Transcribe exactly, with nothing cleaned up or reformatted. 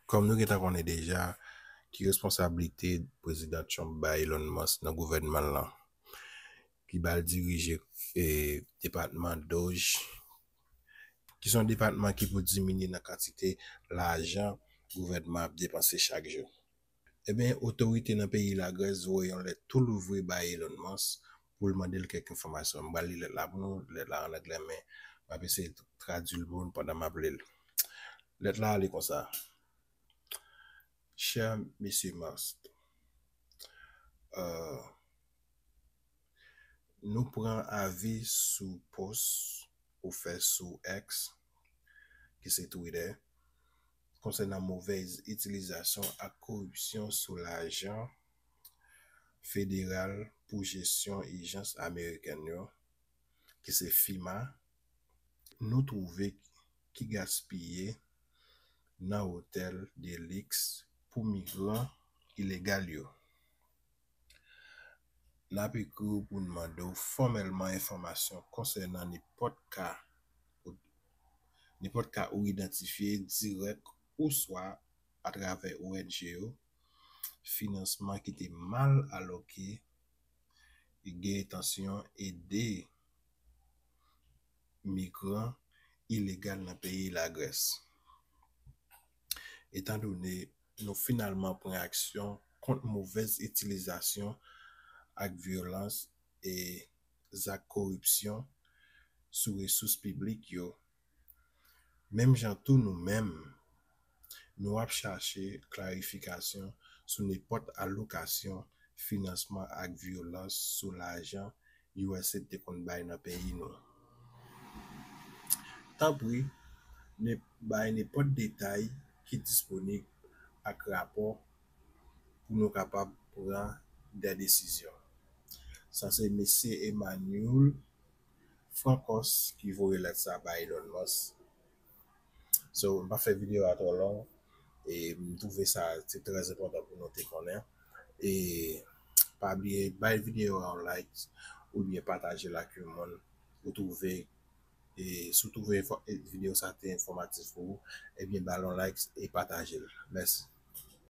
Kòm nou gentan konnen deja, ki responsablite Prezidan Trump bay Elon Musk nan gouvènman l lan, ki ba l dirije e, depatman Doge, ki se yon depatman ki pou diminye nan kantite lajan gouvènman ap depanse chak jou. Ebyen, otorite nan peyi Lagrès voye yon lèt tou louvri bay Elon Musk pou l mande l kèk enfòmasyon. M pral li lèt la pou nou, lèt la an anglè, men m ap eseye tradui l pou nou pandan m ap li l. Lèt la ale konsa. Chè Mesye Musk, euh, nou pran avi sou post ou fè sou X, ki se Twitter, konsènan movèz itilizasyon ak koripsyon sou lajan federal pou jesyon ijans amerikèn yo, ki se FEMA, nou twouve ki gaspiye nan otèl de liks pou migran ilegal yo. N ap ekri w pou n mande w fòmèlman enfòmasyon konsènan nenpòt ka, nenpòt ka ou idantifye dirèk oswa atravè O N G yo, finansman ki te mal aloke, e gen entansyon ede migran ilegal nan peyi Lagrès. Etandone nou finalman pran aksyon kont movèz itilizasyon ak vyolans e zak koripsyon sou resous piblik yo, menm jan tou nou menm, nou ap chache klarifikasyon sou nenpòt alokasyon finansman ak vyolans sou lajan U S A I D te konn bay nan peyi nou. Tanpri, ne, bay nenpòt detay ki disponib ak rapò pou nou kapab pran de desizyon. Sa se Mesye Emmanuel Francos ki voye lèt sa bay Elon Musk. So, m pa fè videyo a twò long, e m twouve sa se trè enpòtan pou nou te konnen. E pa bliye bay videyo a yon like oubyen pataje l ak yon moun ou twouve, e si w twouve videyo sa te enfòmatif pou ou, ebyen ba l yon like e pataje l. Mèsi.